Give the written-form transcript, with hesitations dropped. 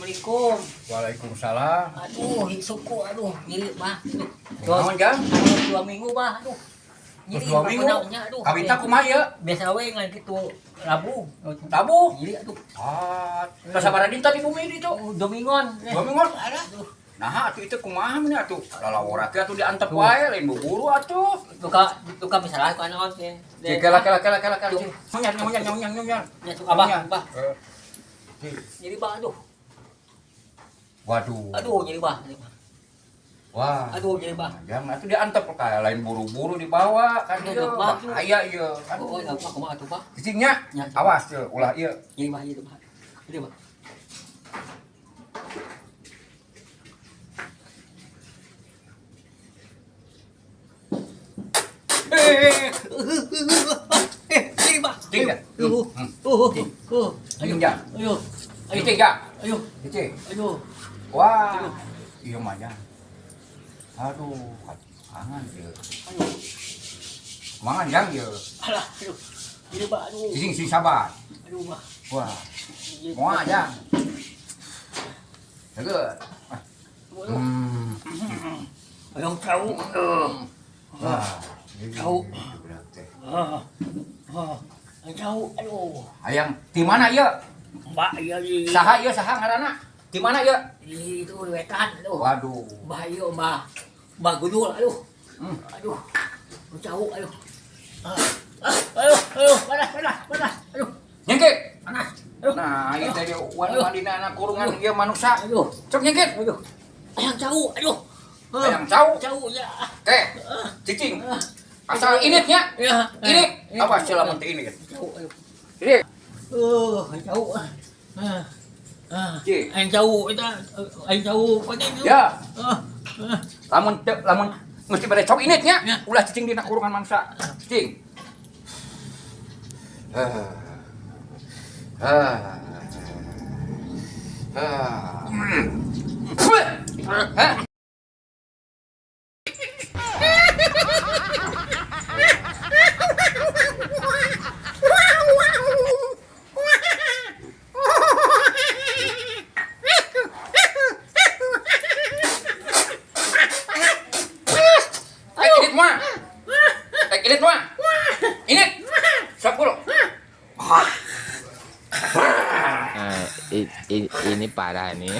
Assalamualaikum. Waalaikumsalam. Aduh, suku aduh, nyeri bah. Aduh. Naon, Jang? Aduh, 2 minggu bah, aduh. Terus 2 minggu. Nya, aduh. Kabita kumaha ieu? Biasa we ngan kitu labu. Tabuh. Nyeri aduh. Ah, sabaraha dinten di bumi ditu? Oh, 2 mingguan. 2 minggu. Alah, aduh. Nah, atuh itu kumaha meni atuh? Lalawora teh atuh diantep wae lain buburu atuh. Duka duka misalnya ku naon teh. Cik, kela kela kela kela kela. Nyanyi nyanyi nyanyi nyanyi. Nya suka abah, abah. Nyeri bah aduh. Waduh. Aduh, nyeri bah. Wah. Aduh, nyeri bah. Jangan atuh diantep kayak lain buru-buru dibawa kan Aduh, ieu. bah. Bahaya ieu. Oh, Aduh. apa kumaha atuh bah? Cicingnya, Ya. awas ieu ulah ieu. Nyeri bah, nyeri bah. Nyeri bah. Eh, nyeri bah. Cing ya? Aduh, Hmm. uh. Cing ya? Ayo. Ayo. Cicing ya? Ayo. Cicing. Ayo. Wah. Ieu mah jang. Aduh, kangen ieu. Ayo. Mangan jang ieu. Alah, aduh. Nyeri bah, aduh. Cicing sing sabar. Aduh, bah. Wah, Nyeri moal bah. jang. Jaga. Aduh. Hmm. Ayo tahu. Wah. Tahu. Budak teh. Ah. Ah. Tahu. Aduh. Hayang di mana ieu? Mbak iya di Saha ieu saha ngaranna? Di mana ieu? di itu wetan aduh. Waduh. Mbak iya mbak. Mbak gudul aduh. Hmm. Aduh. Jauh aduh. Ah. Ah, aduh, aduh, panas, panas, panas. Aduh, Nyengkit. panas. Aduh. Nah, ieu teh wani dina kurungan ieu manusia. Aduh, Cok nyengkit. aduh. Ayang jauh, aduh. Ah, Hayang jauh. Jauh ya. Teh, cicing. Ah. Asal initnya. Ya. Init. Apa sih lamun teh init? Jauh, aduh. Ini. Jauh. Ah. Ah. Cik. Ayang jauh itu, ayang jauh kau ni. Ya, Ah. Ah. lamun teu lamun mesti pada cok initnya. Ya. Ulah cicing dina kurungan mangsa. Cicing. Ah. Ah. Ah. Hah? Eh, init mah. Eh, init mah. Init. 10. Ini parah nih.